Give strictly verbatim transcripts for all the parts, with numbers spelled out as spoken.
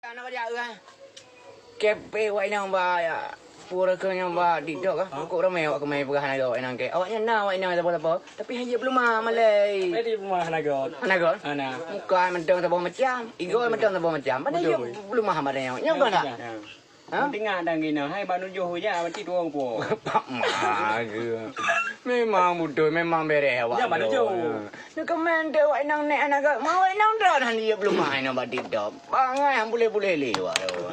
Anak raja urang. Kepe awak inong ba, ya. Pura ke nyang ba TikTok kah? Kok ramai awak kemai peugah hana gèt awak inong kèe. Awak nyan na awak inong sapo-sapo. Tapi hana jeuet peuleumah malèe. Hana jeuet peuleumah hana gèt. Hana gèt? Hana. Muka mantong saboh macam, igoe mantong saboh macam. Padahal jeuet peuleumah padahal nyoe. Nyoe kon tak? Ya. Ha? Tengah dan gina, hai bak nujoh hujan, mati tuong po. Pak ma ke. Memang beutôi, memang bereh awak. Ya, bak nujoh. Neukeumèe teuh awak inong nèk hana gèt. Ma awak inong droe hana jeuet peuleumah inong bak TikTok. Bangai han puléh-puléh lé awak droe.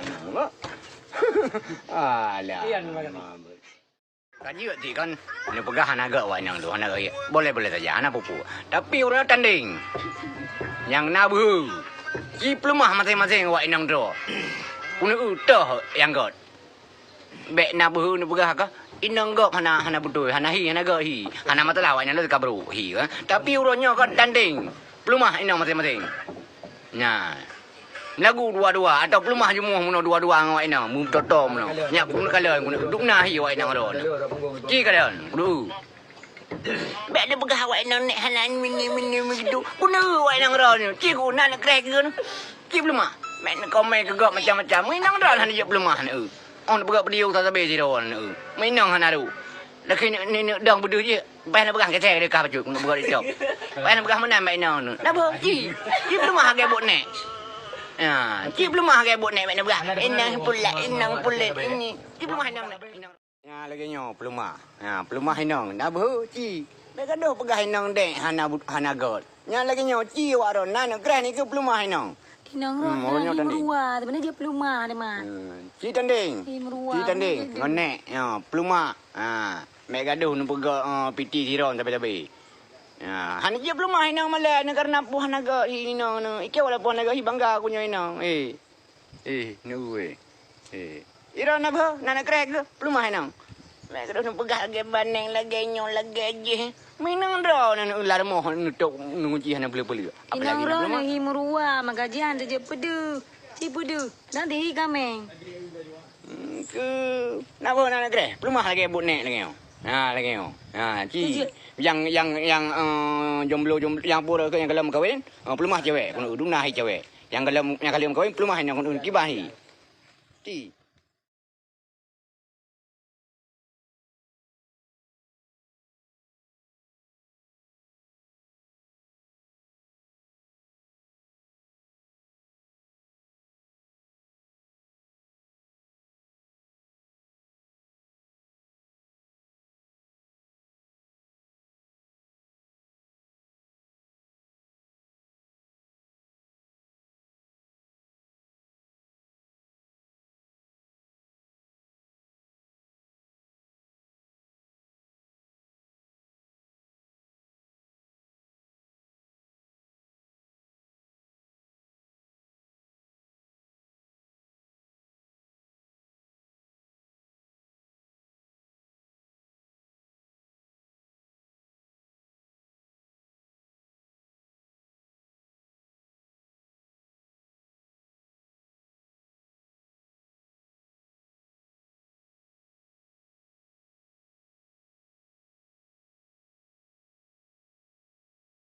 Alah. Ka jeuet cit kan, neupeugah hana gèt awak inong tu, hana gèt. Boleh-boleh saja, hana peue-peue. Tapi uroe nyoe tandeng. Nyang na beuhe. Ci peuleumah maséng-maséng awak inong droe. Keuneuk toh nyang gèt. Bèk na beuhe neupeugah kah, inong gèt hana, hana beutôi, hana hi, hana gèt hi. Hana masalah awak inong lôn ka brôk hi, kan. Tapi uroe nyoe kan tandeng. Peuleumah inong maséng-maséng. Nyan. Meulagu dua-dua atawa peuleumah jeumuh meunoe dua-dua ngon awak inong, meutoto meunoe. Nyak pun kalon, pun duk na hi awak inong ron. Ci kalon, kudu. Bèk neupeugah awak inong nèk hana mini-mini begitu. Kuna awak inong ron. Ci ku na neukreh keun. Ci peuleumah. Bèk neukomai keu gob macam-macam. Inong ron hana jeuet peuleumah neu. Oh, neupeugah peudiyong sabe sidroe neu. Meuinong hana ru. Laki neuk, neuk, neuk dong beudeuh jih. Bah na peugah keu saya deukah bacut, keuneuk beugot di cok. Bah na peugah meunan bak inong tu. Nabo, ci. Ci peuleumah lagèe buet nèk. Ya, ci peuleumah lagèe buet nèk, bèk na peugah. Inong pulak, inong pulet, ini. Ci peuleumah inong nèk. Inong. Ya, lagèe nyoe peuleumah. Ya, peuleumah inong. Nabo, ci. Bèk gadoh peugah inong dèk hana bu-, hana gèt. Nyan lagèe nyoe, ci awak droe na neukreh nikeue peuleumah inong. Inong ron. Hmm, ureueng nyoe tandeng. Meuruwa, sebenarnya dia peuleumah dia mah. Hmm, ci tandeng. Ci meuruwa, ci tandeng. Ngon nèk, ya, peuleumah. Ha, mèk gadoh neupeugah, eh, piti sidroe sabe-sabe. Ya, hana jeuet peuleumah inong malèe, neu karena poh hana gèt hi inong neu. Ikeu walaupun hana gèt hi bangga ku nyoe inong. Eh. Eh, neu, eh. Eh. Ira na beuh, na neukreh geuh, peuleumah inong. Mèk gadoh neupeugah lagèe baneng, lagèe nyoe, lagèe jih. Meuinong droe na neular moh neutôk neunguji hana peuleueh-peuleueh. Inong droe na hi meuruwa, maka jihan teujeuet peudeuh. Ci peudeuh, dan dihi kameng. Hmm, keu na beuh na neukreh, peuleumah lagèe buet nèk lagèe nyoe. Ha, lagèe nyoe. Ha, ci. Nyang, nyang, nyang, eh, jomblo, jomblo, nyang pura keu nyang ka lheueh meukawen, eh, peuleumah cewek, keuneuk duna hi cewek. Nyang ka lheueh, nyang ka lheueh meukawen, peuleumah inong keuneuk kiban hi. Ci.